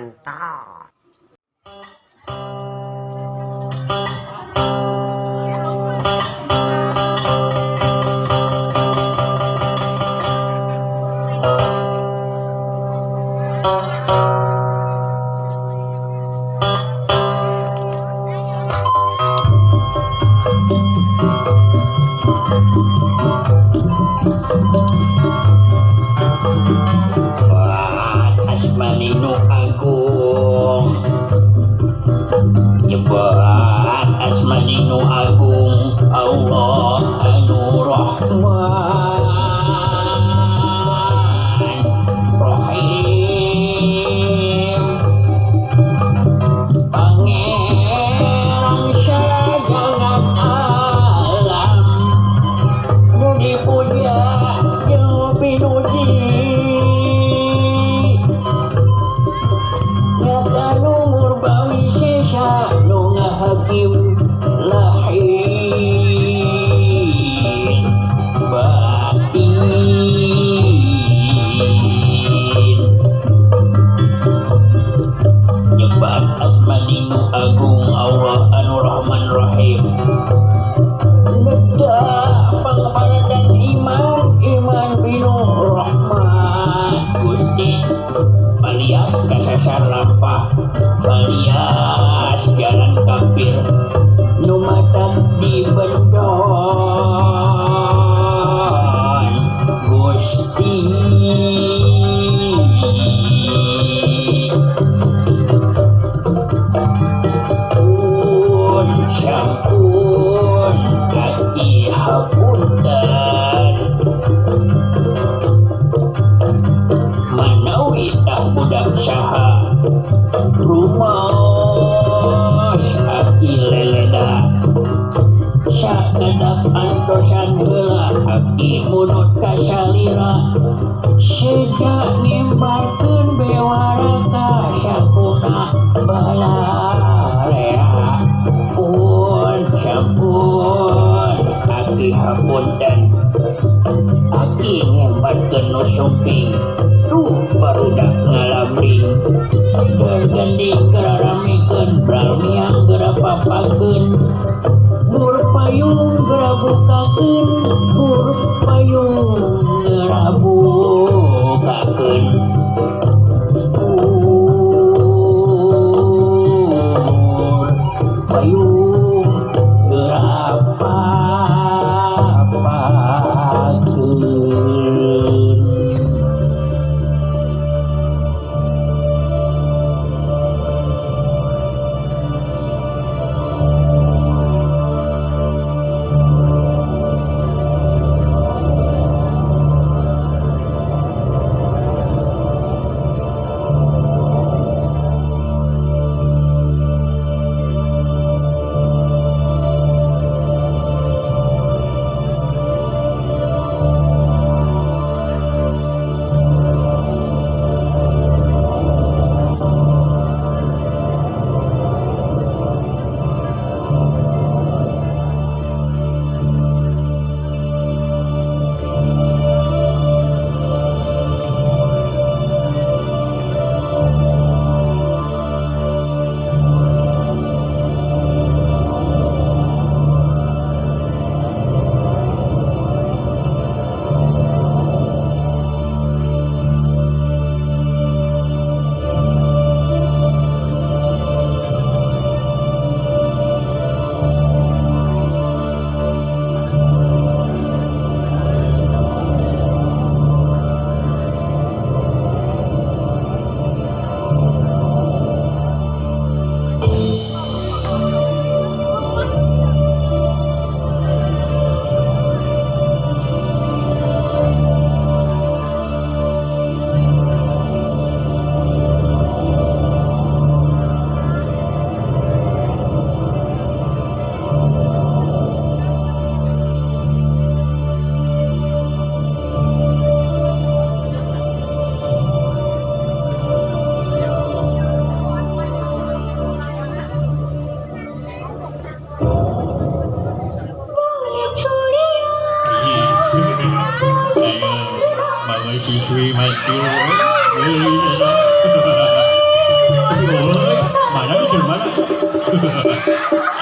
Mantap. Asmaninu Agung, nyebat Asmaninu Agung, Allah anu Rahman Rahim, Pangeran sajangan alam, nu dipuja jeung pinuji. Hakim lahir batin, nyebat Asmaninu Agung, Allah anu Rahman Rahim, neda pangparadan iman, iman binu Rahman Gusti, alias kasasar lampah, alias jalan kafir, nu matak di bendon Gusti. Pun sampun kaki hapunten, manawi tah budak saha rumaos aki leleda, sakedap antosan heula aki munut kasalira, sejak ngimbarkeun bewara ka sakuna balarea. Pun sampun aki hapunten, aki ngembarkeun nu sumping, tuh barudak ngalabring, tergending geraramikeun, bralmiang gerapapakeun, bur payung gerabukakeun, bur payung gerabukakeun. Bur payung gerapapakeun.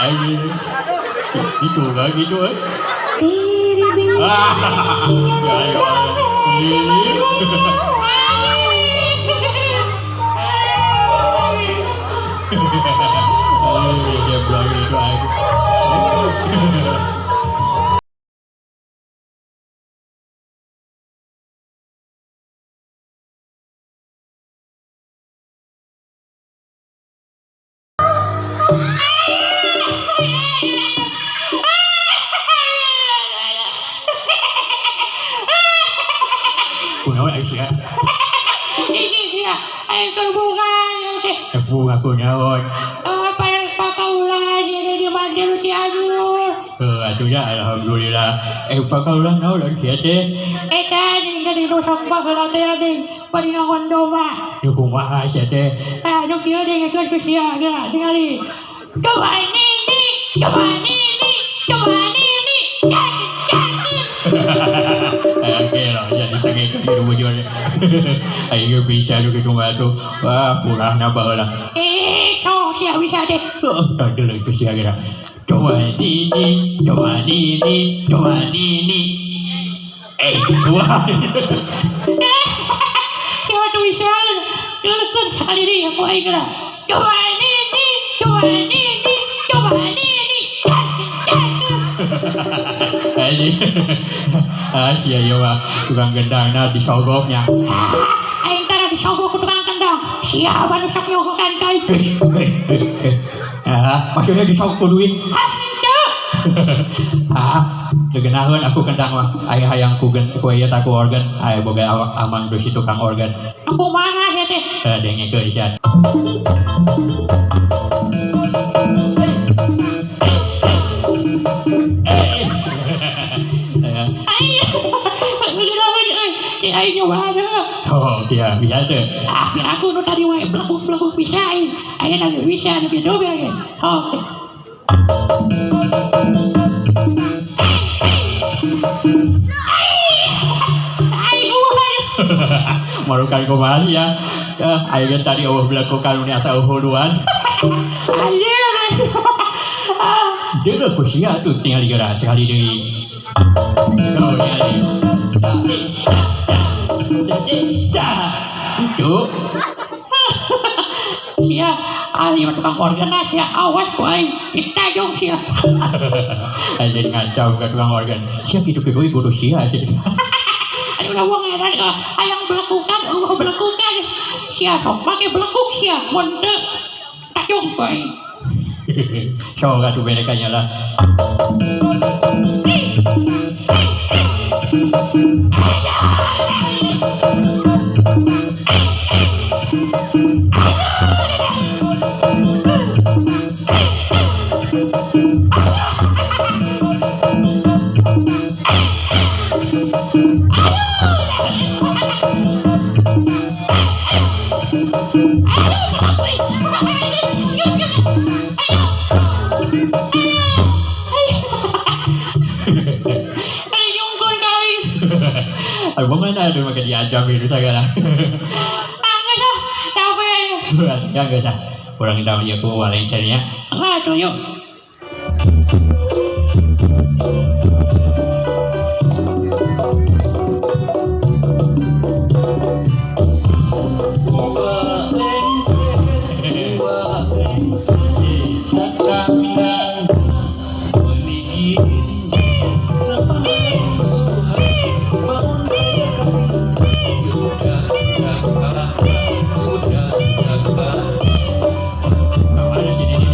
Ayo. Gitu kan gitu eh. तेरे बिन Ya ya. Ini. Ayo, dia bilang gitu aja. Kunaon ai sia? Ini dia, aing keur bunga. Bunga kunaon? Apa yang pakaulan ini di mana lu Cianjur? Atuh ya alhamdulillah. Pakaulan naon ari sia teh? Eta ning dari rusok baheula teh ding bari ngangon domba. Nu kumaha sia teh? Ah, nu kieu ding ngekeun ku sia geura ningali. Coba ini ini, coba ini ini, coba ini ini. Jakin, jakin. Oke lah, jadi sange kieu bujur. Aing bisa nu kitu mah atuh. Wah, purahna baheula. Eh, so sia bisa deh. Oh, tak ada itu sia geura. Coba ini, coba ini, coba ini. Wah. Sia tuh bisa. Deukeun sekali deui aku aing geura. Coba ini ini, coba ini ini, coba ini ini. Jakin, jakin. Aing. Ah, sia ieu mah tukang gendangna disogoknya. Aing tara disogok ku tukang kendang. Siapa nu sok nyogokan ka aing? Ah, maksudnya disogok ku duit. Hah, henteu. Ah, teu geunaheun aku kendang mah. Aing hayang ku gen ku ieu ku organ. Aing boga awak amang geus si tukang organ. Aku kumaha sia teh? Eh, dengekeun sia. Eh, Aing. Geunaheun euy. Cek aing nyoba deui. oh, iya bisa teu. Ah, biar aku nu tadi wae belekuk-belekuk bisa aing. Aing lagi bisa nu kitu biar ge. Oh. Aing eueuh. Marukan kumaha sia? Eh, aing tadi eueuh belekukan nu asa eueuh. Anjir. Ah, Deuleuh ku sia tuh tinggal geura sekali deui. Oh, ningali. Itu. Sia, ahli mah tukang organ ah, sia awas ku aing ditajong sia. Aing ngacau ke tukang organ. Sia kitu-kitu kudu sia sih. Aduh ulah wong edan ah, hayang belekukan eueuh belekukan. Sia sok make belekuk sia mun teu tajong ku aing. Sok atuh berekannya lah. Aing nyungkeun ka aing. Aduh, mana aduh makan diajam itu segala. Ah, geus ah, capek aing. Ya geus ah. Urang tahu ieu ku walengsernya. Ah, tuh yuk. Mana sih ini?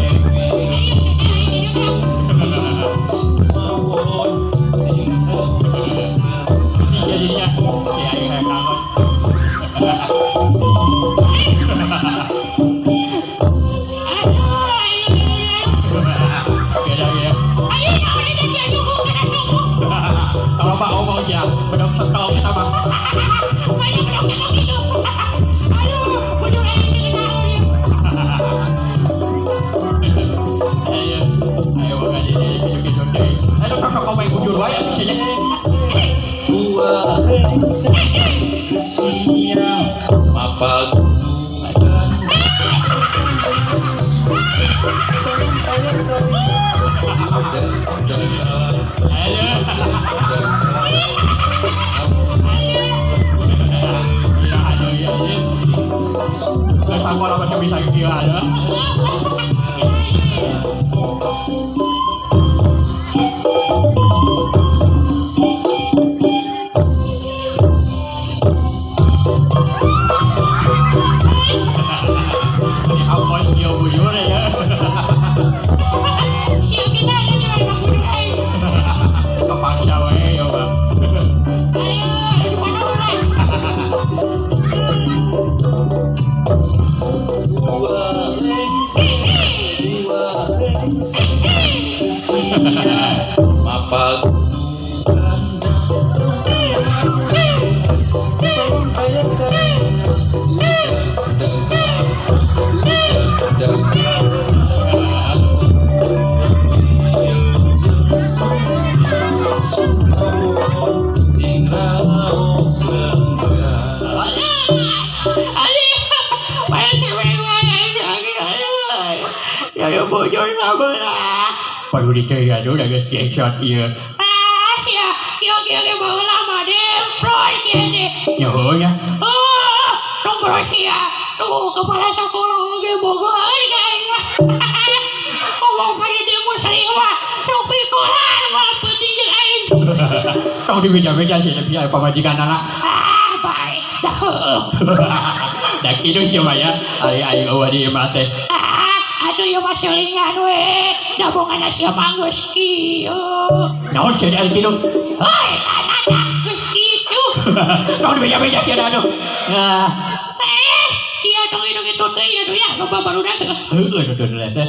Aduh. Ya, aduh, ya, ya. Geus sakola mah bisa kieu aduh. Apa kieu bujur ya? Sia kita aja jangan bujur aing. Kepaksa we ya, Bang. Ayo, di mana mulai? Ya bujur sabelah. Perlu diteu aduh da geus jengsot ieu. Ah, sia, kieu kieu ge baheula mah demplon sia teh. Nyaho nya. Oh, tunggu sia. Tuh, kepala sekolah oge bogohan ka aing mah. Ngomong pada dia muslim mah, sok pikulan mah penting jeung aing. Tong dibeja-beja sih tapi aya pamajikanana. Ah, bae. Dah heueuh. Da kitu sia mah ya. Ari aing eueuh di imah teh. Ah, atuh ieu mah selingan we. Da bongana sia mah geus kieu. Naon sia ari kitu? Hoi, anak geus kitu. Tong dibeja-beja sia aduh. Nah, Eh, sia tong itu teh ya tuh ya, loba barudak. heueuh tuh teh.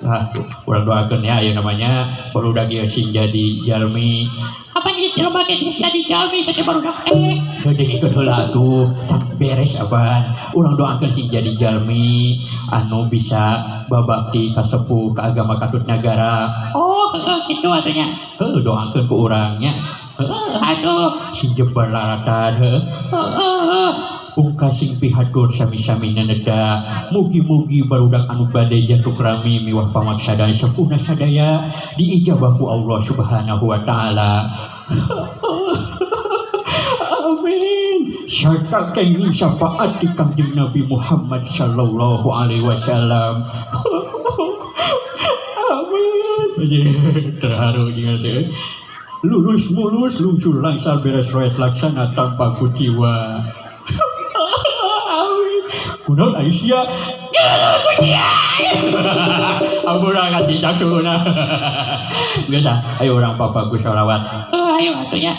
Nah, urang doakeun ya aya namanya barudak ieu sing jadi jalmi. Apa nih jelema teh jadi jalmi saja barudak teh. Heuh dengekeun heula atuh, can beres apaan. Urang doakeun sing jadi jalmi anu bisa babakti ka sepuh ka agama katut nagara. Oh, heeh kitu atuh nya. Heuh doakeun ku urang nya. Heuh Heuh, atuh. sing jembar laratan heuh. Heeh, heeh. Ungka sing pihatur sami-sami naneda. Mugi-mugi barudak anu bade jantuk rami miwah pamaksada sepuhna sadaya diijabah ku Allah Subhanahu wa taala. Amin. Serta kenging syafaat di Kangjeng Nabi Muhammad sallallahu alaihi wasallam. Amin. Terharu juga teh. Lulus mulus lungsur langsar beres roes laksana tanpa kuciwa. Amin. Kunaon Aisyah? Ampura kacicak suhuna. Geus ah, ayo urang papa ku sholawat. Heuh, ayo atuh nya.